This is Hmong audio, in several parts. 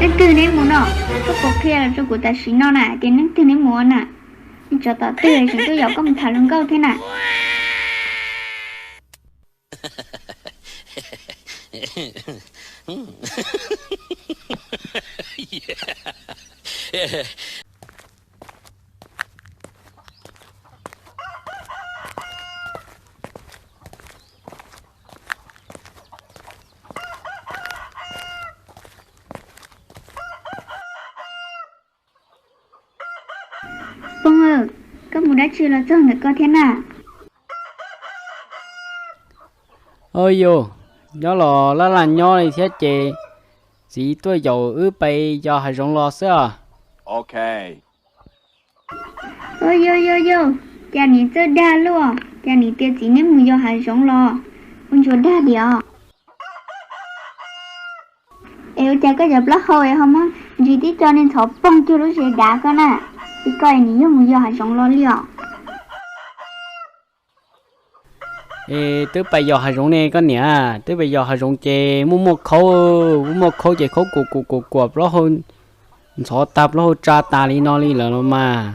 Leej twg neb mus no? Koj puas qhia los rau kuv tam sim no na, tias leej twg neb mus na? Neb tsov tom twg tseem tuaj yaum koj mus tham hluas nkauj thiab na? Pog, koj mus dab tsi los txog ntawm koj thiab na? Au yus, nyob los laj laj nyob li thiab ces txiv tuaj yaum wb pais yos hav zoov los xwb os. Yus yus yus, cas nim txawj dag luaj, cas nim tias txiv neb mus yos hav zoov los, ua ntsuas dag diam. Es ua cas koj cov plaub hau es ho muab ntsis tib co niag ntxhov poog cuag lub zes dav koj na, es koj nim yog mus yos hav zoov los li os. Es twb pais yos hav zoov ne koj niam, twb pais yos hav zoov ces muaj muaj khaub, muaj muaj khaub ces khaub kuam kuam kuam kuam plaub hau ntxhov tag plaub hau tsa tas li no li lawm los mas.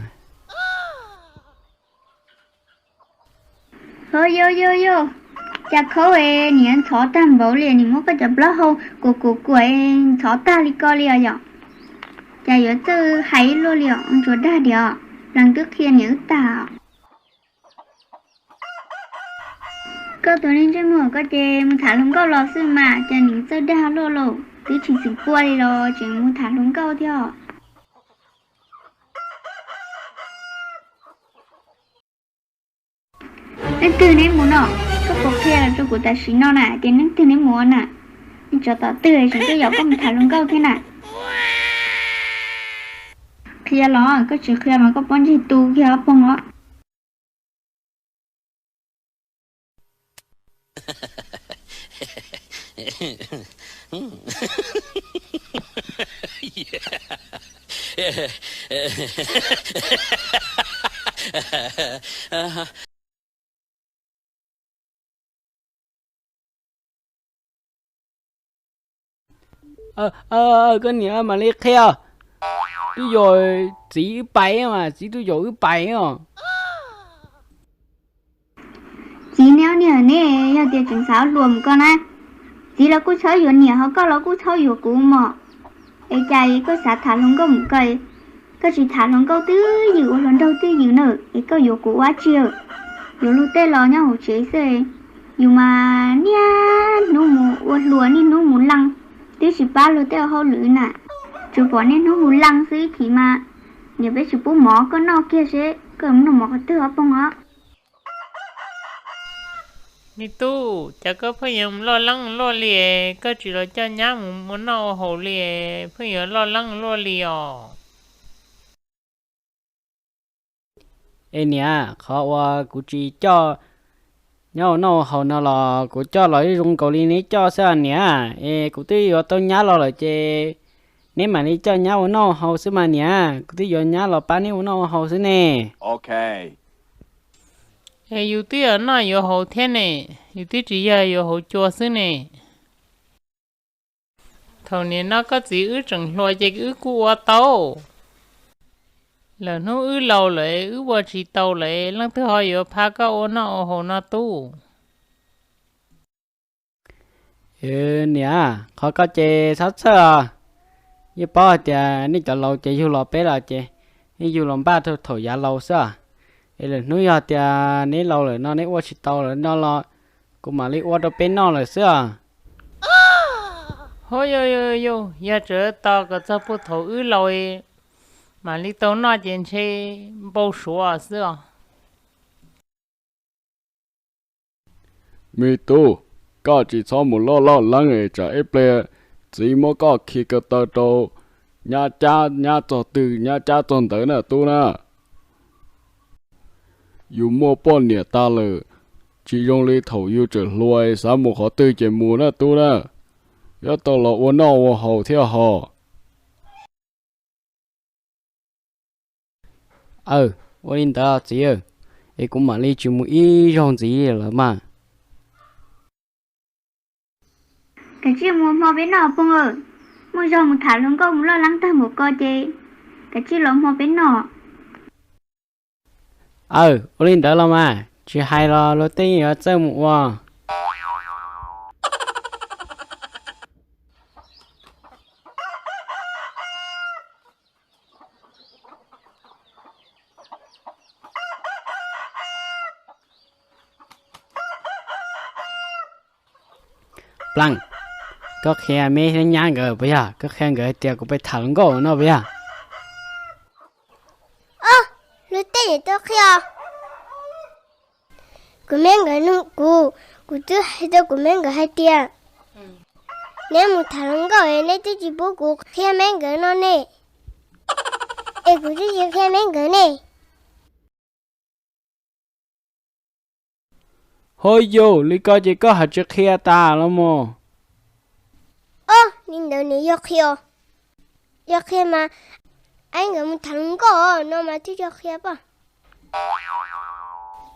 Ho yus yus yus, cas khaub es niam ntxhov tag npaum li, nim muab koj cov plaub hau kuam kuam kuam ntxhov tag li ko li os yom? Cas yuav txawj hais luaj li os, ua ntsuas dag diam, leej twb qhia niam wb tag. Koj tus neeg ntsej muag koj ces mus tham hluas nkauj los xwb mas, cas nim txawj dag luaj lauj, twb tsis txwm pua li los tseem mus tham hluas nkauj thiab. Leej twg neb mus no? Koj puas qhia los rau kuv tam sim no na, tias leej twg neb mus na? Neb tsov tom twg tseem tuaj yaum koj mus tham hluas nkauj thiab na? Qhia los koj tsis qhia mas koj pob ntseg tu kiag ob pog os. Koj niam, mam li qhia. Twb yog txiv wb pais mas, txiv twb yaum wb pais os. Txiv neb ob niag ne, yog tias tseem xav ua hluas mus koj na, txiv los kuj txhob yuav niam, ho koj los kuj txhob yuav kuv mog. Es cas koj xav tham hluas nkauj mus koj, koj tsis tham hluas nkauj twj ywm ua hluas nraug twj ywm na, es koj yuav kuv ua dab tsi? Yuav luag tej los nyob hauv tsev xwb. Yus mas niaj hnub mus ua hluas, niaj hnub mus leej, twb tsis pab luag tej hauj lwm na, tsuas pom niaj hnub mus leej xwb. Ib chim mas niam peb tsis pub mov koj noj kiag seb koj noj mov qhov twg ob pog os. Me tub, cas koj pheej yuav loj leeb luaj li, koj tsis los coj nyab mus ua noj ua haus li, pheej yuav loj leeb luaj li os. Es niam, qhov uas kuv tsis coj nyab ua noj ua haus no los kuv coj los ib zoo nkaus li neb coj xwb niam. Es kuv twb yuav tau nyab los lawm ces neb mam li coj nyab ua noj ua haus xwb mas niam, kuv twb yuav nyab los pab neb ua noj ua haus xwb ne. Es yus twb yuav noj yuav haus thiab ne, yus twb tsis yog yuav haus cua xwb ne. Thaum niam no koj txiv wb tseem hluas ces wb kuj ua tau. Lawm hnub wb laus lawm wb ua tsis tau lawm, leej twg ho yuav pab koj ua noj ua haus no tub? Niam, qhov ko ces txhob txhawj os. Yeej paub hais tias nej cov laus ces yug los peb los ces nej yug los npaj thaum yav laus xwb os. Es lwm hnub yog tias neb laus lawm no neb ua tsis tau lawm no los kuv mam li ua rau peb noj lawm xwb os. Ho yog, yog tseem tos kom txog puag thaum wb laus mam li tau noj ces ntshe npau suav xwb os. Me tub, koj tsis txhob mus loj loj leeb es tsam ib pliag txiv muab koj khi ko taw rau nyab cab, nyab txog twg nyab cab txog ntawd na tub na. Yus muaj poj niam tag lawm, tsis zoo li thaum yus tseem hluas xav mus qhov twg ces mus na tub na. Yuav tau los ua noj ua haus thiab ho. Aw, ua li ntawd txiv, es kuv mam li tsis mus ib zaug ntxiv lawm mas. Kav tsij mus hmo peb noj pog. Muaj zog mus tham hluas nkauj mus loj leeb tag npaum ko ces kav tsij los hmo peb noj. Aw, ua li ntawd los mas, tsis hais los luag tej yeej yuav txawj mus ua. Plaaj, koj qhia me nyab nkawd puas yog? Koj qhia nkawd hais tias kuv pais tham hluas nkauj no puas yog? Ob, luag tej tau qhia. Kuv me nkawd nug kuv, kuv twb hais rau kuv me nkawd hais tias, neb mus tham hluas nkauj es neb twb tsis pub kuv qhia me nkawd no ne, es kuv twb tsis qhia me nkawd ne. Ho yog li ko ces koj haj tsis qhia tas los mas? Ob, li ntawd nws yog qhia, yog qhia mas, aib nkawd mus tham hluas nkauj no mas twb yog qhia pob.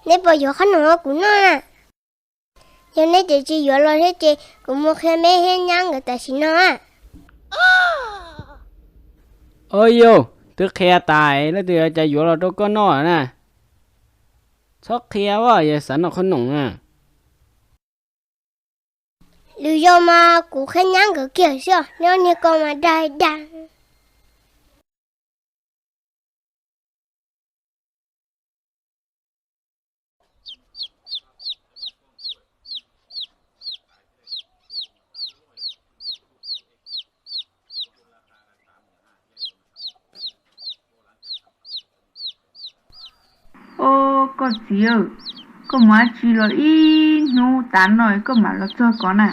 Neb puas yuav qhob noom kuv noj na? Yog neb ces tsis yuav los thiab ces kuv mus qhia me thiab nyab nkawd tam sim no. Ob yog, twb qhia tas, leej twg yuav cas yuav los rau koj noj na? Txhob qhia os, yog xav noj qhob noom na. Lwm zaus mas kuv qhia nyab nkawd kiag xwb, nyob niag ko mas dag dag. Au, koj txiv, koj mus dab tsi los ib hnub tav no koj mam los txog ko na?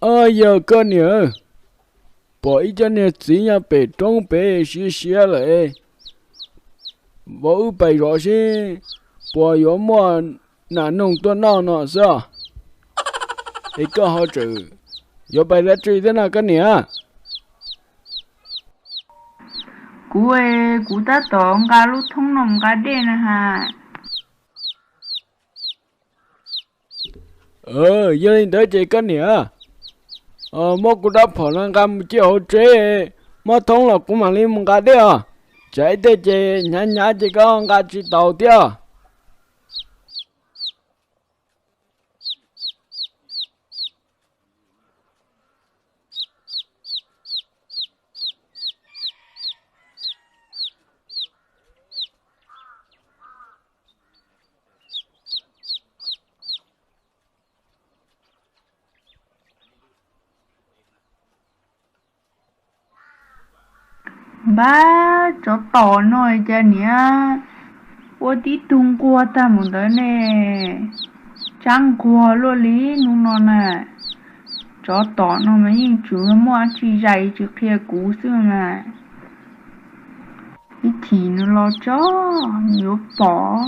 Au, yog koj niam, pom ib co niag txiv nyob pem roob pem siab siab lawm, vauv wb pais zov seb puas yuav muaj nas noog tuaj noj no xwb os. Es koj ho tseem yuav pais dab tsi thiab no koj niam? Kuv, kuv tab tom nqa lub thoob no mus nqa dej na has. Yog li ntawd ces koj niam, muab kuv rab phom no nqa mus cia hauv tsev, mob thoob los kuv mam li mus nqa dej os. Tsam ib teg ces hnyav hnyav ces koj nqa tsis taus thiab. Npab, tsov tom no cas niam ua tib tug nquag tag mus ntawd ne. Tsab nquag luaj li hnub no na. Tsov tom no mas yeej tsuas muaj dab tsi zais tsis qhia kuv xwb mas. Ib chim nws los tso, nws yuav pom.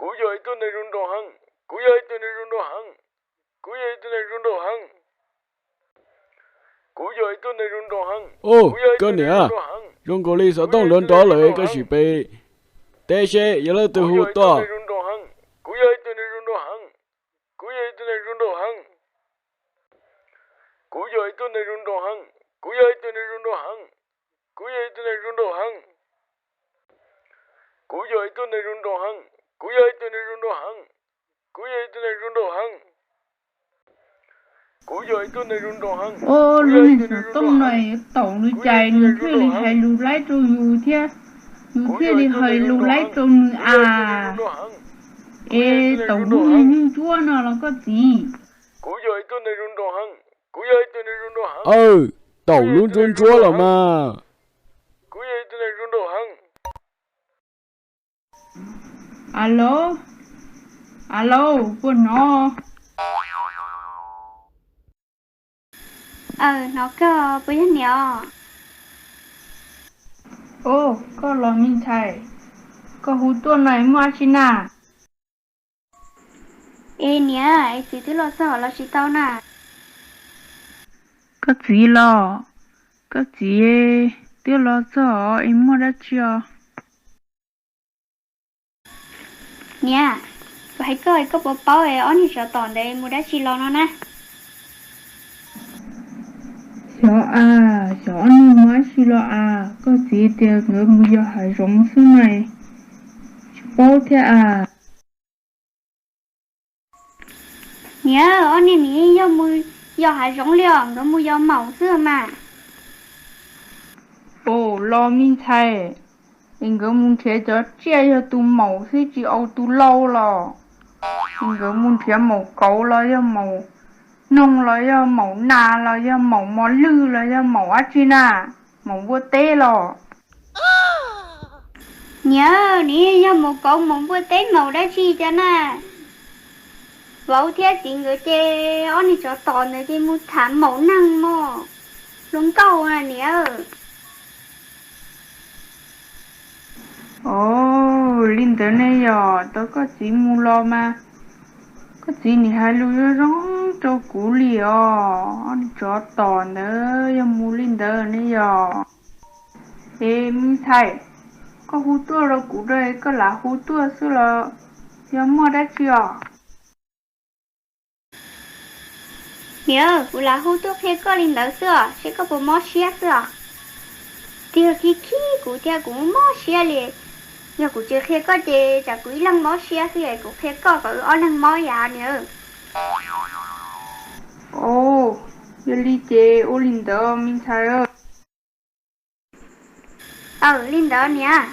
Kuv yog ib tug neeg zoo nraug heev, kuv yog ib tug neeg zoo nraug heev, kuv yog ib tug neeg zoo nraug heev. Kuv yog ib tug neeg zoo nraug heev. Ub, koj niam, zoo nkaus li xov tooj nrov nrov lawm, koj sim pes teb seb yog leej twg hu tuaj. Kuv yog ib tug neeg zoo nraug heev, kuv yog ib tug neeg zoo nraug heev. Kuv yog ib tug neeg zoo nraug heev, kuv yog ib tug neeg zoo nraug heev, kuv yog ib tug neeg zoo nraug heev. Kuv yog ib tug neeg zoo nraug heev, kuv yog ib tug neeg zoo nraug heev, kuv yog ib tug neeg zoo nraug heev. Kuv yog ib tug neeg zoo nraug heev. Ub, lub neeg xov tooj no yuav taum li cas nws thiaj li hais lus laib rau yus thiab, yus thiaj li hais lus laib rau nws as. Es taum lub neeg ntsuab ntsuab no los koj txiv? Kuv yog ib tug neeg zoo nraug heev, kuv yog ib tug neeg zoo nraug heev. Aw, taum lub ntsuab ntsuab los mas. Kuv yog ib tug neeg zoo nraug heev. Alo, alo, puas hnov? Aw, hnov kawg, puas yog niam os? Ub, koj los me ntxhais, koj hu tuaj no muaj dab tsi na? Es niam, es txiv twb los txog los tsis tau na? Koj txiv los? Koj txiv twb los txog es muaj dab tsi os? Niam, kuv hais koj, koj puas paub ob niag tsov tom ntawd mus dab tsi los no na? Xyov as, xyov ob niag mus dab tsi los as, koj txiv tias nkawd mus yos hav zoov xwb mas tsis paub thiab as. Niam, ob niag nim yog mus yos hav zoov li os, nkawd mus yos maum xwb mas. Ua los me ntxhais, es nkawd mus nrhiav cov tsiaj yog tus maum xwb tsis aus tus lau los? Es nkawd mus nrhiav maum kauv los yog maum noog los yog maum nas los yog maum mos lwj los yog maum dab tsi na? Maum npua teb los? Niam, nim yog maum kauv maum npua teb maum dab tsi tiag na? Vauv thiab txiv nkawd ces ob niag tsov tom ntawd ces mus tham maum neeg mos, hluas nkauj na niam. Ov, li ntawd ne yog? Tau koj txiv mus los mas koj txiv nim hais lus zoo zoo rau kuv li os. Ob niag tsov tom ntawd yog mus li ntawd ne yog? Es me ntxhais, koj hu tuaj rau kuv, koj lam hu tuaj xwb los yog muaj dab tsi os? Niam, kuv lam hu tuaj qhia koj li ntawd xwb os, seb koj puas mob siab xwb os. Tiag, khib khib kuv thiab kuv mob siab li. Yog kuv tsis qhia koj ces tsam kuv ib leeg mob siab xwb es kuv qhia koj kom wb ob leeg mob yam niam. Ov, yog li ces ua li ntawd me ntxhais. Aw, li ntawd niam.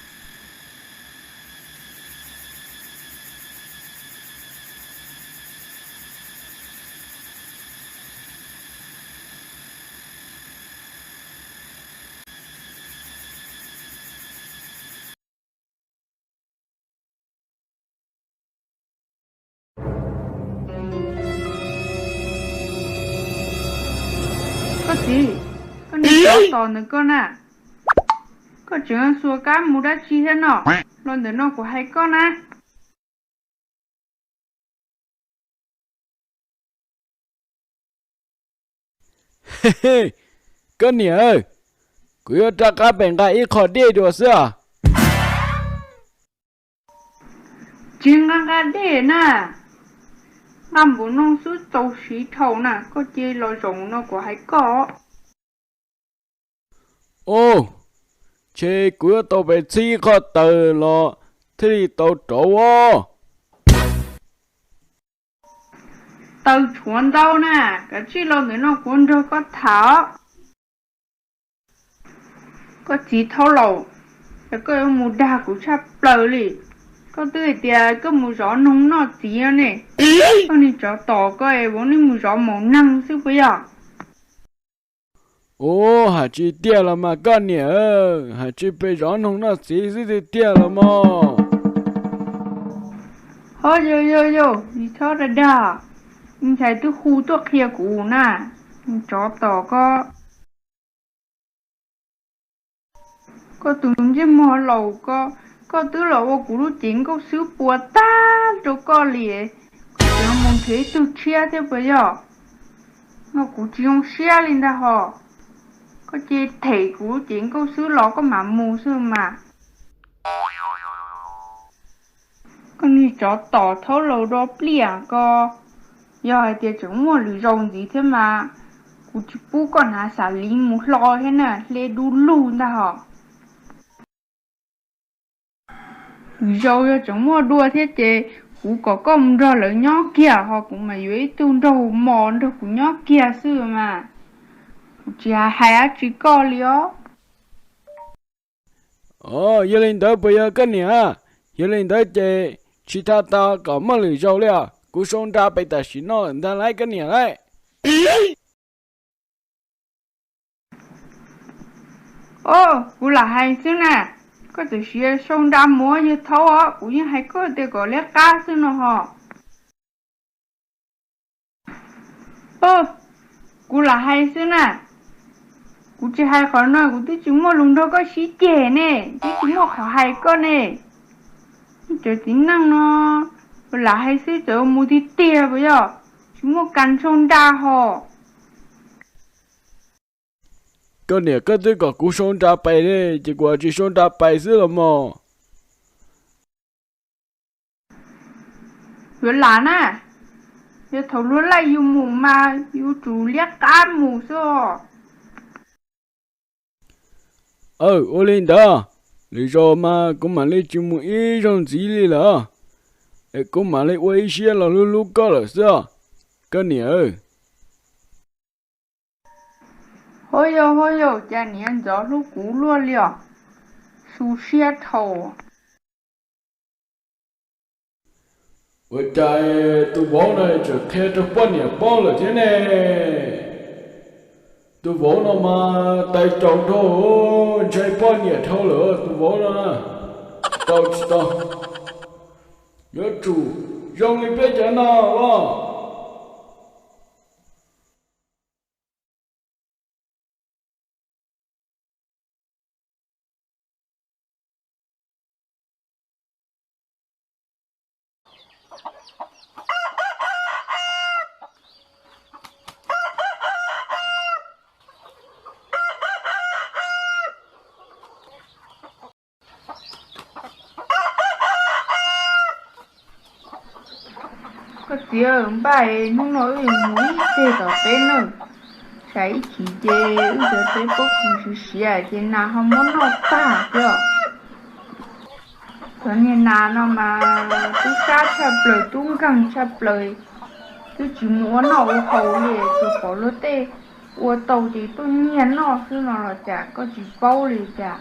Koj txiv, koj niag tsov tom ntawm koj na, koj tseem xuas kab mus dab tsi thiab no? Los ntawm no kuv hais koj na. Koj niam, kuv yuav rov qab pem nqa ib qho dej dua xwb os. Tsis nqa nqa dej na, nqa npaum no xwb txaus siv dhau na, koj cia los zaum no kuv hais koj. Ov, ces kuv yuav tau pem txhib ib qho taws los thiaj li tau rauv os. Taws tshuav ntau na, kav tsij los ntawm no kuv nrog koj tham os. Koj txiv thaub laus, es koj yuav mus dag kuv tshaj plaws li. Koj twb hais tias koj mus zov noog noj txiv ne, koj niag tsov tom koj es vauv, nej mus zov maum neeg xwb puas yog? Ov, hais tsis tiag los mas koj niam, hais tsis pes zov noog noj txiv xwb tiag tiag los mas. Ho yog yog yog, tsis txhob dag dag, me ntxhais twb hu tuaj qhia kuv na, tsov tom koj. Koj tus ntsej muag laus ko, koj twb los ua kuv lub cev nkauj xwb puas tag rau koj li, koj tseem mus nrhiav ib tug tshiab thiab puas yog? No kuv tsis zoo siab li ntag hos, koj cia them kuv lub cev nkauj xwb los koj mam mus xwb mas. Koj niag tsov tom thaub laus do pliaj ko, yog hais tias tseem muaj lwm zaus ntxiv thiab mas kuv tsis pub koj hnav xav liv mus hlo thiab na, hle du lug ntag hos. Lwm zaus yog tseem muaj dua thiab ces kuv kom koj mus nrog lawv nyob kiag, ho kuv mas yuav ib tug nraug mos nrog kuv nyob kiag xwb mas. Kuv tsis hais dab tsi koj li os. Ov, yog li ntawd puas yog koj niam? Yog li ntawd ces tsis tau tas kom muaj lwm zaus li os, kuv sau nra pem tam sim no lawm ntag lauj koj niam lauj. Ov, kuv lam hais xwb na, koj txawm siv sau nra mus yog thaub os, kuv yeej hais koj tias kom liab qab xwb no hos. Kuv lam hais xwb na, kuv tsis hais qhov no kuv twb tsis muaj lus nrog koj sib ceg ne, twb tsis muaj qhov hais koj ne. Cov txiv neej no Lam hais xwb txawm mus tiag tiag puas yog? Tsis muaj kas sau nra hos. Koj niam, koj twb kom kuv sau nra pes ne, ces kuv tsis sau nra pes xwb los mog. Yuav lam na, yog thaum luag laij yus mus mas yus tsum liab qab mus xwb os. Aw, ua li ntawd, lwm zaus mas kuv mam li tsis mus ib zaug ntxiv li lawm, es kuv mam li ua ib siab los hlub hlub koj lawm xwb os, koj niam. Huab yau, huab yau, cas niam ntxov hlub kuv luaj li os, xu siab dhau. Ua cas tus vauv no tseem qhia rau poj niam paub lawm thiab ne? Tus vauv no mas tais caus dhau, ntshai poj niam dhau lawm tus vauv no na. Tau tsis tau, yuav tsum zoo li peb cov no los. Koj txiv, npaj hnub no wb yuav mus ib teg tom teb nawb. Tsam ib chim ces wb cov teb pob kws siav siav ces nas ho muab noj tag thiab. Cov niag nas no mas tub sab tshaj plaws, tub nkeeg tshaj plaws, twb tsis mus ua noj ua haus li, tsuas pom luag tej ua tau ces tuaj nyiag noj xwb no los cas koj tsis paub li cas.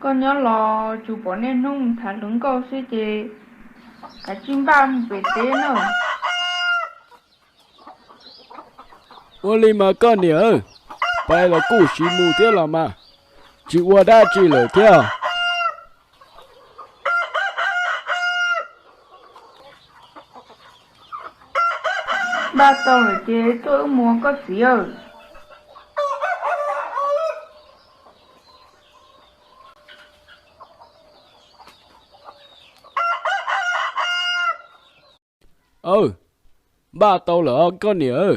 Koj nyob los tsuas pom niaj hnub mus tham hluas nkauj xwb ces kav tsij npaj mus pem teb nawb. Ua li mas koj niam, pais los kuj sim mus thiab los mas, tsis ua dab tsi lawm thiab. Npaj tau lawm ces tuaj wb mus koj txiv. Aw, npaj tau lawm os koj niam.